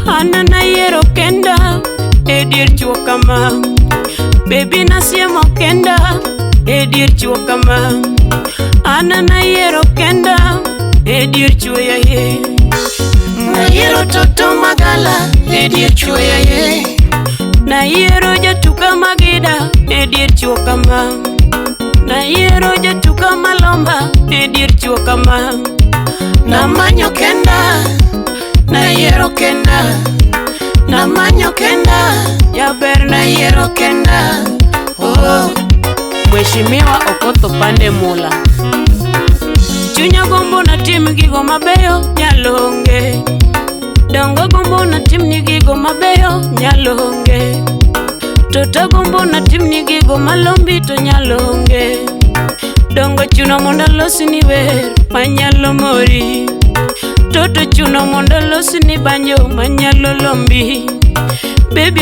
An nayiero kenda e dier chuo kama. Baby nasiemo kenda e dier chuo kama. An nayiero kenda e dier chuo yaye. Nayiero Toto Magala e dier chuo yaye. Nayiero jatuka magida e dier chuo kama. Nayiero jatuka malomba e dier chuo kama. Namanyo kenda, nayiero kenda. Namanyo kenda, Jaber nayiero kenda. Oh. Mheshimiwa Okoth Opande Mula. Chunya gombo natim gigo mabeyo nyalonge. Dongo gombo natimni gigo mabeyo nyalonge. Tota gombo natimni gigo malombi to nyalonge. Dongo chuno mondo alosni wer manyalo mori. Toto chuno mondo alosni banjo manyalo lombi. Baby.